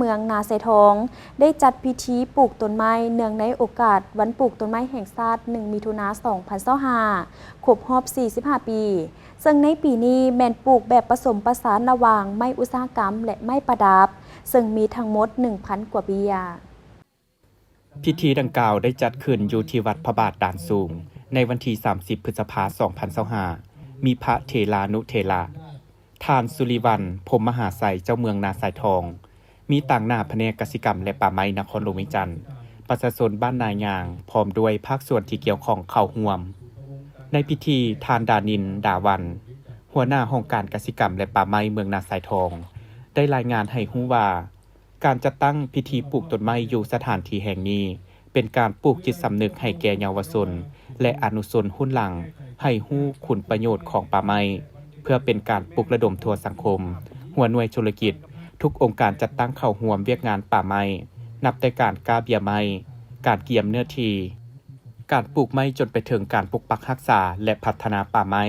ເມືອງນາຊາຍທອງ ໄດ້ຈັດພິທີປູກຕົ້ນໄມ້ເນື່ອງໃນໂອກາດວັນປູກຕົ້ນໄມ້ແຫ່ງຊາດ ໜຶ່ງ ມິຖຸນາ ສອງພັນຊາວຫ້າ ຄົບຮອບ ສີ່ສິບຫ້າ ປີ, ເຊິ່ງໃນປີນີ້ແມ່ນປູກແບບປະສົມປະສານລະຫວ່າງໄມ້ອຸດສາຫະກຳ ແລະ ໄມ້ປະດັບ, ເຊິ່ງມີທັງໝົດ ໜຶ່ງພັນ ກວ່າເບ້ຍ. ພິທີດັ່ງກ່າວໄດ້ຈັດຂຶ້ນຢູ່ທີ່ວັດພະບາດດານສູງ ໃນວັນທີ ສາມສິບ ພຶດສະພາ ສອງພັນຊາວຫ້າ ມີພະເຖລານຸເຖລະ, ທ່ານ ສຸລິວັນ ພົມມະຫາໄຊ ເຈົ້າເມືອງນາຊາຍທອງ, ມີຕາງໜ້າພະແນກກະສິກຳ ແລະ ປ່າໄມ້ນະຄອນຫຼວງວຽງຈັນ, ປະຊາຊົນບ້ານນາຍາງ ພ້ອມດ້ວຍພາກສ່ວນທີ່ກ່ຽວຂ້ອງເຂົ້າຮ່ວມ. ໃນພິທີ, ທ່ານ ດານິນ ດາວັນ, ຫົວໜ້າຫ້ອງການກະສິກຳ ແລະ ປ່າໄມ້ເມືອງນາຊາຍທອງ, ໄດ້ລາຍງານໃຫ້ຮູ້ວ່າ, ການຈັດຕັ້ງພິທີປູກຕົ້ນໄມ້ຢູ່ສະຖານທີ່ແຫ່ງນີ້ ເປັນການປູກຈິດສຳນຶກໃຫ້ແກ່ເຍົາວະຊົນ ແລະ ອະນຸຊົນຮຸ່ນຫຼັງ ໃຫ້ຮູ້ຄຸນປະໂຫຍດຂອງປ່າໄມ້, ເພື່ອເປັນການປຸກລະດົມທົ່ວສັງຄົມ, ຫົວໜ່ວຍທຸລະກິດ, ທຸກອົງການຈັດຕັ້ງເຂົ້າຮ່ວມວຽກງານປ່າໄມ້, ນັບແຕ່ການກ້າເບ້ຍໄມ້, ການກຽມເນື້ອທີ່, ການປູກໄມ້ ຈົນໄປເຖິງການປົກປັກຮັກສາ ແລະ ພັດທະນາປ່າໄມ້.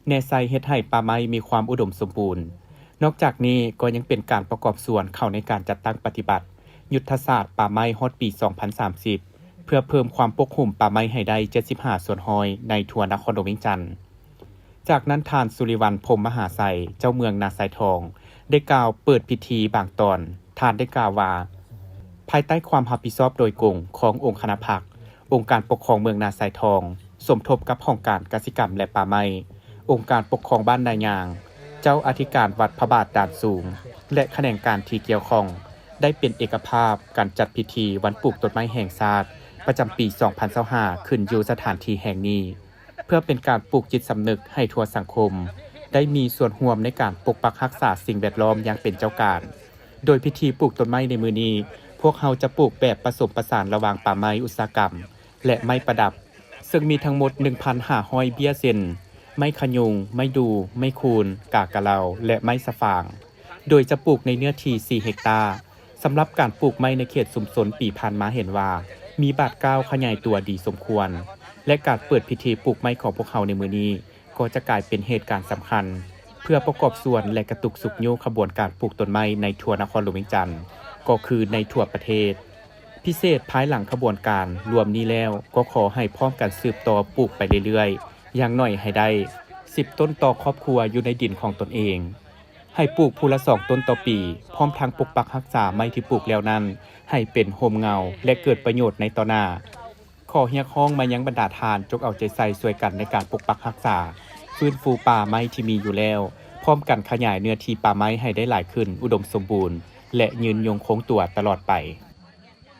ແນໃສ່ເຮັດໃຫ້ປ່າໄມ້ມີຄວາມອຸດົມສົມບູນ. ນອກຈາກນີ້ກໍຍັງເປັນການປະກອບສ່ວນເຂົ້າໃນການຈັດຕັ້ງປະຕິບັດຍຸດທະສາດປ່າໄມ້ຮອດປີສອງພັນສາມສິບ ເພື່ອເພີ່ມຄວາມປົກຫຸ້ມປ່າໄມ້ໃຫ້ໄດ້ເຈັດສິບຫ້າສ່ວນຮ້ອຍໃນທົ່ວນະຄອນຫຼວງວຽງຈັນ. ຈາກນັ້ນທ່ານ ສຸລິວັນ ພົມມະຫາໄຊ ເຈົ້າເມືອງນາຊາຍທອງ ໄດ້ກ່າວເປີດພິທີບາງຕອນ. ທ່ານໄດ້ກ່າວວ່າ, ພາຍໃຕ້ຄວາມຮັບຜິດຊອບໂດຍກົງຂອງອົງຄະນະພັກ, ອົງການປົກຄອງເມືອງນາຊາຍທອງ, ສົມທົບກັບຫ້ອງການກະສິກຳ ແລະ ປ່າໄມ້, ອົງການປົກຄອງບ້ານນາຍາງ, ເຈົ້າອະທິການວັດພະບາດດານສູງ ແລະ ຂະແໜງການທີ່ກ່ຽວຂ້ອງ ໄດ້ເປັນເອກະພາບກັນຈັດພິທີວັນປູກຕົ້ນໄມ້ແຫ່ງຊາດປະຈຳປີສອງພັນຊາວຫ້າ ຂຶ້ນຢູ່ສະຖານທີ່ແຫ່ງນີ້ ເພື່ອເປັນການປູກຈິດສຳນຶກໃຫ້ທົ່ວສັງຄົມ ໄດ້ມີສ່ວນຮ່ວມໃນການປົກປັກຮັກສາສິ່ງແວດລ້ອມຢ່າງເປັນເຈົ້າການ. ໂດຍພິທີປູກຕົ້ນໄມ້ໃນມື້ນີ້, ພວກເຮົາຈະປູກແບບປະສົມປະສານລະຫວ່າງປ່າໄມ້ອຸດສາຫະກຳ ແລະ ໄມ້ປະດັບ, ເຊິ່ງມີທັງໝົດ ໜຶ່ງພັນຫ້າຮ້ອຍເບ້ຍ ເຊັ່ນ ໄມ້ຂະຍຸງ, ໄມ້ດູ, ໄມ້ຄູນ, ກາກະເລົາ ແລະ ໄມ້ສະຝາງ, ໂດຍຈະປູກໃນເນື້ອທີ່ສີ່ເຮັກຕາ. ສຳລັບການປູກໄມ້ໃນເຂດຊຸມຊົນປີຜ່ານມາເຫັນວ່າ ມີບາດກ້າວຂະຫຍາຍຕົວດີສົມຄວນ ແລະ ການເປີດພິທີປູກໄມ້ຂອງພວກເຮົາໃນມື້ນີ້ ກໍຈະກາຍເປັນເຫດການສຳຄັນ ເພື່ອປະກອບສ່ວນ ແລະ ກະຕຸກຊຸກຍູ້ຂະບວນການປູກຕົ້ນໄມ້ໃນທົ່ວນະຄອນຫຼວງວຽງຈັນ, ກໍຄືໃນທົ່ວປະເທດ. ພິເສດພາຍຫຼັງຂະບວນການລວມນີ້ແລ້ວ, ກໍຂໍໃຫ້ພ້ອມກັນສືບຕໍ່ປູກໄປເລື້ອຍໆ, ຢ່າງໜ້ອຍໃຫ້ໄດ້ສິບຕົ້ນຕໍ່ຄອບຄົວຢູ່ໃນດິນຂອງຕົນເອງ, ໃຫ້ປູກຜູ້ລະສອງຕົ້ນຕໍ່ປີ, ພ້ອມທັງປົກປັກຮັກສາໄມ້ທີ່ປູກແລ້ວນັ້ນ ໃຫ້ເປັນຮົ່ມເງົາ ແລະ ເກີດປະໂຫຍດໃນຕໍ່ໜ້າ. ຂໍຮຽກຮ້ອງມາຍັງບັນດາທ່ານ ຈົ່ງເອົາໃຈໃສ່ຊ່ວຍກັນໃນການປົກປັກຮັກສາ, ຟື້ນຟູປ່າໄມ້ທີ່ມີຢູ່ແລ້ວ, ພ້ອມກັນຂະຫຍາຍເນື້ອທີ່ປ່າໄມ້ໃຫ້ໄດ້ຫຼາຍຂຶ້ນ, ອຸດົມສົມບູນ ແລະ ຍືນຍົງຄົງຕົວຕະຫຼອດໄປ.